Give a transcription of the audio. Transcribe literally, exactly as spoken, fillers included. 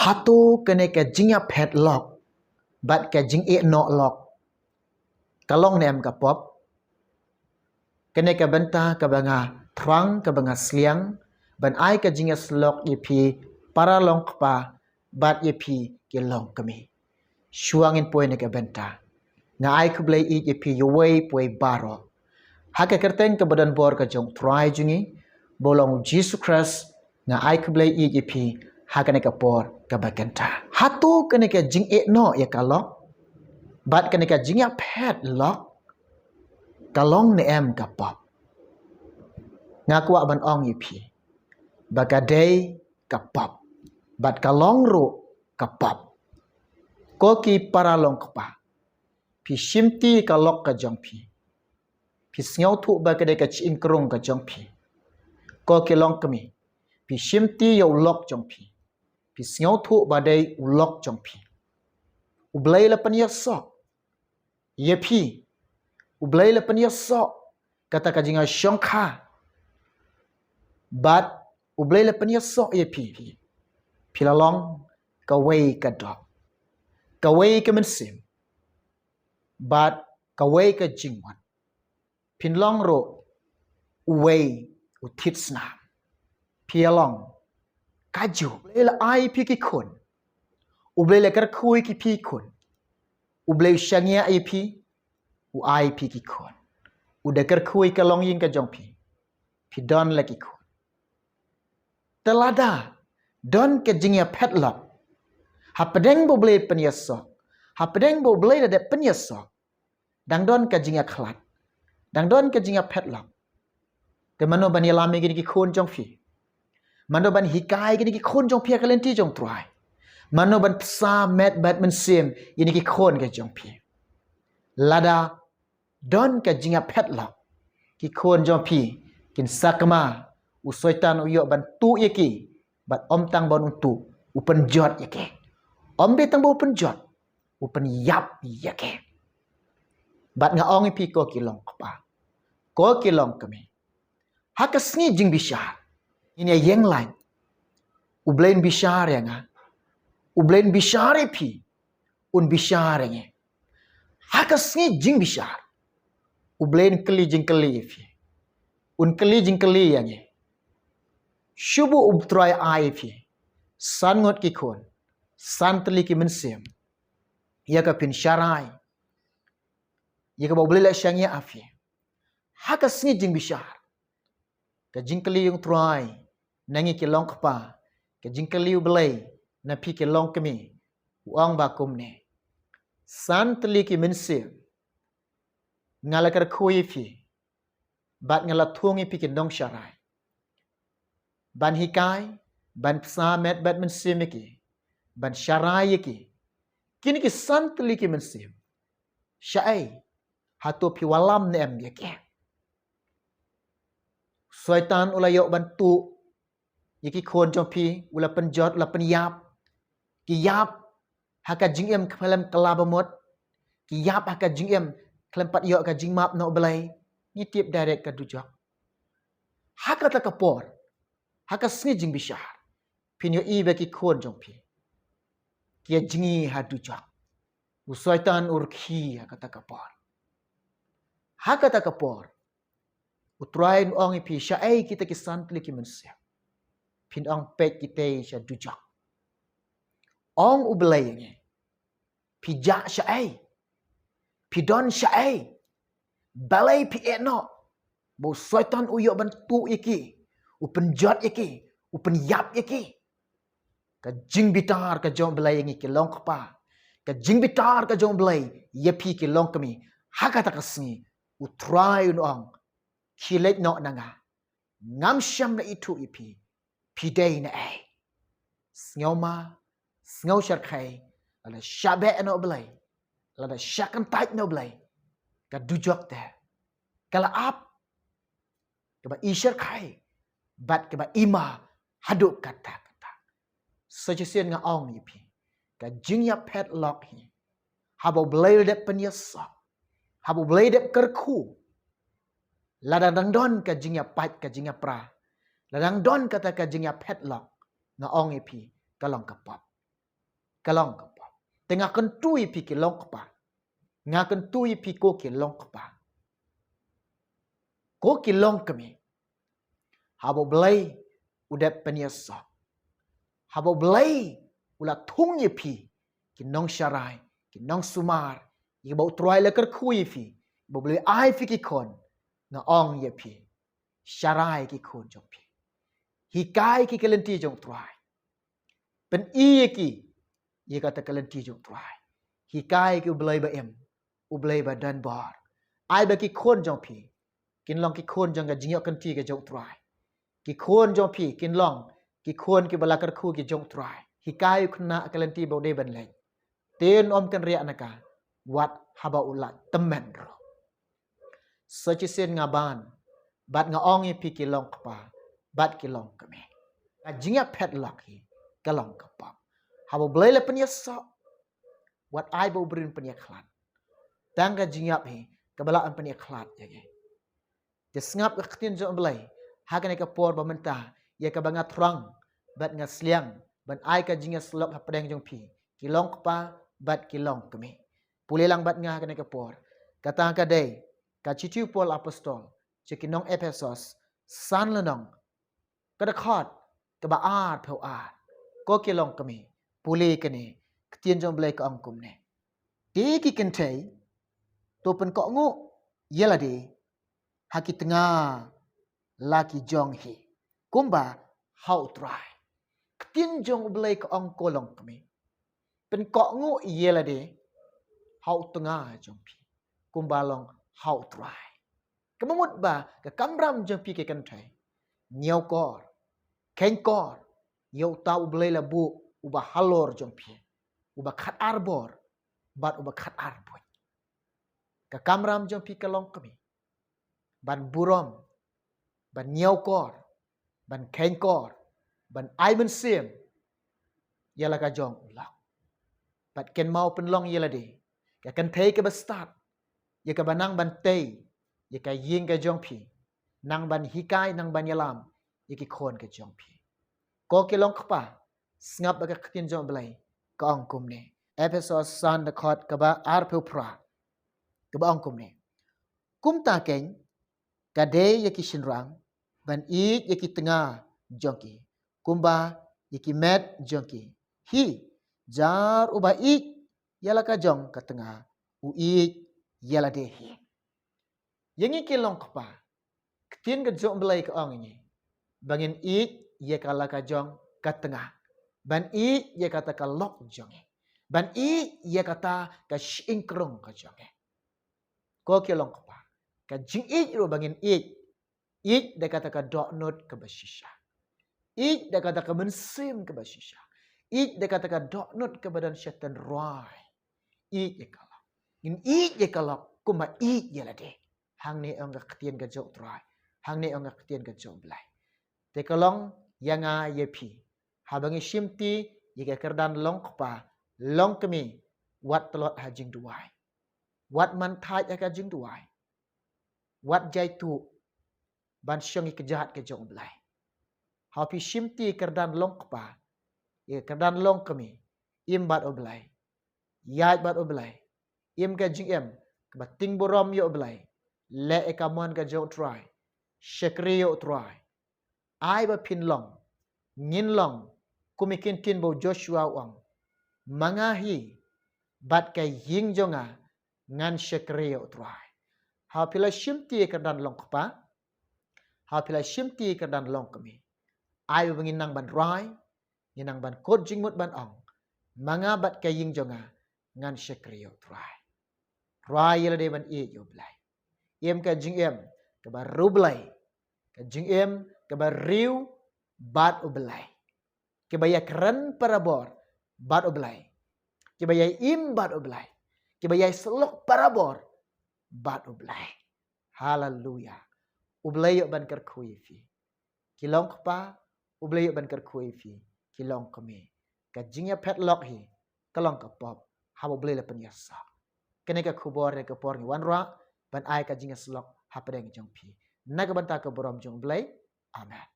Hato kane ka jingïaphet lok bad ka jingeh noh lok ka long ne em ka pop? Kane ka bynta kaba nga thrang, kaba nga sliang ban ai ka jingïasyllok ïa phi para longkpa bad ïa phi ki longkmie. Shuwa ngin poi na ka bynta, nga ai khublei ïa phi ïa uwei pa uwei baroh. Ha ka kyrteng kaba don bor ka jong u Trai jong ngi, ba u long u Jisu Khrist, nga ai khublei ïa phi ha kane ka por kaba kynta. Hato kane ka jingeh noh ïa ka lok bad kane ka jingïaphet lok ka long ne em ka pop? Nga kwah ban ong ïa phi ba ka dei ka pop bad ka long ruh ka pop. Ko ki para longkpa, phi shimti ka lok ka jong phi. Phi sngewthuh ba ka dei ka jingkrung ka jong phi. Ko ki longkmie, phi shimti ïa u lok jong phi. Phi sngewthuh ba dei u lok jong phi. U Blei la pynïasoh ïa phi. U Blei la pynïasoh kata ka jingïashongkha. Bad u Blei la pynïasoh ïa phi. Phi la long kawei ka doh, kawei ka mynsiem bad kawei ka jingmut. Phin long ruh uwei u thied snam. Phi ïa long kajuh. U Blei la ai phi ki khun. U Blei la kyrkhu ïa phi ki khun. U Blei u shaniah ïa phi, u ai phi ki khun. U da kyrkhu ïa ka longïing ka jong phi. Phi don la ki khun. Te lada don ka jingïaphet lok hapdeng ba u Blei pynïasoh, hapdeng ba u Blei la dep pynïasoh, dang don ka jingïakhlad, dang don ka jingïaphet lok, te mano ban ïalam ïa kine ki khun jong phi? Mano ban hikai ïa kine ki khun jong phi ha ka lynti jong u Trai? Mano ban bsa met bad mynsiem ïa kine ki khun ka jong phi? Lada don ka jingïaphet lok, ki khun jong phi kin sakma, u Soitan u ïoh ban tuh ïa ki. Bad ym tang ban u tuh, u pynjot ïa ki. Ym dei tang ba u pynjot, u pynïap ïa ki. Bad nga ong ïa phi, ko ki longkpa, ko ki longkmie, ha ka sngi jingbishar, ngin ïa ïeng lait. U Blei un bishar ïa nga. U Blei un bishar ïa phi. Un bishar ïa ngi. Ha ka sngi jingbishar, u Blei un kylli jingkylli ïa phi. Un kylli jingkylli ïa ngi. Shu buh u Trai ai ïa phi san ngut ki khun, san tylli ki mynsiem, ïa ka phin sharai ïa kaba u Blei la shaniah ïa phi. Ha ka sngi jingbishar, ka jingkylli u Trai na ngi ki longkpa, ka jingkylli u Blei na phi ki longkmie, u ong ba kumne: San tylli ki mynsiem nga la kyrkhu ïa phi, bad nga la thung ïa phi ki nongsharai, ban hikai, ban bsa met bad mynsiem ïa ki, ban sharai ïa ki. Kine ki san tylli ki mynsiem, shaei, hato phi wallam ne em ïa ki? Soitan u la ïoh ban tuh ïa ki khun jong phi, u la pynjot, u la pynïap. Ki ïap ha ka jingim khlem kylla bamut. Ki ïap ha ka jingim khlem pat ïoh ka jingmap na u Blei. Ngi tip direct ka dujok. Ha kata ka por, ha ka sngi jingbishar, phin ïohi ba ki khun jong phi ki ïa jngi ha dujok. U Soitan u rkhie ha kata ka por. Ha kata ka por, u Trai un ong ïa phi, shaei kita ki san tylli ki mynsiem? Phin ong, peit, kitei sha dujok. Ong u Blei ïa ngi, phi jah shaei? Phi don shaei? Balei phi eh noh ba u Soitan u ïoh ban tuh ïa ki, u pynjot ïa ki, u pynïap ïa ki? Ka jingbitar ka jong u Blei ïa ngi ki longkpa, ka jingbitar ka jong u Blei ïa phi ki longkmie. Ha kata ka sngi, u Trai un ong, khie leit noh na nga. Ngam shym la ithuh ïa phi. Phi dei naei? Sngewma, sngew shyrkhei. Lada shah beh na u Blei, lada shah kyntait na u Blei, ka dujok te ka la ap, kaba i shyrkhei bad kaba i ma haduh katta katta. Sa shisien nga ong ïa phi, ka jingïaphet lok hi, haba u Blei u la dep pynïasoh, haba u Blei u la dep kyrkhu, lada dang don ka jingïapait, ka jingïapra, lada dang don kata ka jingïaphet lok, nga ong ïa phi, ka long ka pop. ka long ka pop. Te nga kyntu ïa phi ki long kpa. Nga kyntu ïa phi ko ki long kpa, ko ki long kmie. Haba U Blei u dep pynïasoh, haba U Blei u la thung ïa phi ki nongsharai, ki nongsumar, ïa ba U Trai la kyrkhu ïa phi, ba U Blei ai phi ki khun, nga ong ïa phi, sharai ki khun jong phi. Hikai ki ka lynti jong U Trai. Pyn-i ïa ki ïa kata ka lynti jong U Trai. Hikai ki U Blei ba im, U Blei ba don bor. Ai ba ki khun jong phi kin long ki khun jong ka jingïoh kynti ka jong U Trai. Ki khun jong phi kin long ki khun kiba la kyrkhu ki jong U Trai. Hikai u khynnah ka lynti ba u dei ban leh. Te un ym kynriah na ka, wat haba u la tymmen ruh. Sa shisien nga ban, bad nga ong ïa phi ki long kpa bad ki long kmie, ka jingïaphet lok hi ka long ka pop. Haba U Blei la pynïasoh, wat ai ba u briew un pynïakhlad. Tang ka jingïap hi kaba lah ban pynïakhlad ïa ngi. Te sngap ka ktien jong U Blei ha kane ka por ba mynta, ïa kaba nga thrang bad nga sliang ban ai ka jingïasyllok hapdeng jong phi, ki long kpa bad ki long kmie. Pule lang bad nga ha kane ka por. Kata ka dei ka shithi u Paul Apostol sha ki nong Ephesos, san lynnong, ka dkhot kaba arphew ar. Ko ki long kmie, pule kane, ktien jong U Blei ka ong kumne: Te ki kynthei, to pynkohnguh ïa lade ha ki tnga la ki jong hi, kumba ha U Trai. Ktien jong U Blei ka ong, ko long kmie, pynkohnguh ïa lade ha u tnga jong phi, kumba long ha U Trai. Kaba mut ba ka kamram jong phi ki kynthei, ñiewkor, kheiñkor ïa uta U Blei la buh, uba halor jong phi, uba khatar bor bad uba khatar buit. Ka kamram jong phi ka long kmie, ban burom, ban ñiewkor, ban kheiñkor, ban ai mynsiem ïa la ka jong u lok. Bad kynmaw pynlong ïa lade ka kynthei kaba stad, ïa kaba nang ban tei ïa ka ïing ka jong phi, nang ban hikai, nang ban ïalam ïa ki khun ka jong phi. Ko ki long kpa, sngap ba ka ktien jong U Blei ka ong kumne. Ephesos san, dkhot kaba arphew phra, kaba ong kumne: Kumta keiñ, ka dei ïa ki shynrang ban ïeit ïa ki tnga jong ki, kumba ïa ki met jong ki hi. Jar uba ïeit ïa la ka jong ka tnga, u ïeit ïa lade hi. Ïa ngi ki long kpa, ktien ka jong U Blei ka ong ïa ngi ba ngin ïeit ïa ka la ka jong ka tnga, ban ïeit ïa kata ka lok jong ngi, ban ïeit ïa kata ka shyieng krung ka jong ngi. Ko ki long kpa, ka jingïeit ruh ba ngin ïeit, ïeit da kata ka dohnud kaba shisha, ïeit da kata ka mynsiem kaba shisha, ïeit da kata ka dohnud kaba don sha tynrai. Ïeit ïa ka lok. Ngin ïeit ïa ka lok kumba ïeit ïa lade. Hangne ong ka ktien ka jong U Trai, hangne ong ka ktien ka jong U Blei. Te ka long ïa nga ïa phi, haba ngi shimti ïa ka kyrdan long kpa, long kmie, wat tlot ha jingduwai, wat man thait ha ka jingduwai, wat jaituh ban shong ïa ka kjat ka jong U Blei. Haba phi shimti ïa ka kyrdan long kpa, ïa ka kyrdan long kmie, im bad U Blei, ïaid bad U Blei, im ka jingim kaba tyngburom ïa U Blei, leh ïa ka mon ka jong U Trai, shakri ïa U Trai. Ai ba phin long, ngin long kum ïa ki ktien ba u Joshua u ong: Ma nga hi bad ka ïing jong nga, ngan shakri ïa U Trai. Haba phi la shimti ïa ka kyrdan long kpa, haba phi la shimti ïa ka kyrdan long kmie, ai ba ngin nang ban rai, ngin nang ban kut jingmut ban ong: Ma nga bad ka ïing jong nga, ngan shakri ïa U Trai. Rai ïa lade ban ïeit ïa U Blei. Im ka jingim kaba riewblei, ka jingim kaba riew bad U Blei, kiba ïakren barabor bad U Blei, kiba ïai im bad U Blei, kiba ïai syllok barabor bad U Blei. Haleluya. U Blei ïoh ban kyrkhu ïa phi. Ki long kpa, U Blei ïoh ban kyrkhu ïa phi. Ki long kmie, ka jingïaphet lok hi ka long ka pop, haba U Blei la pynïasoh. Kane ka khubor, ne ka por ngi wanrah ban ai ka jingïasyllok hapdeng jong phi. Na ka bynta ka burom jong U Blei. Amen.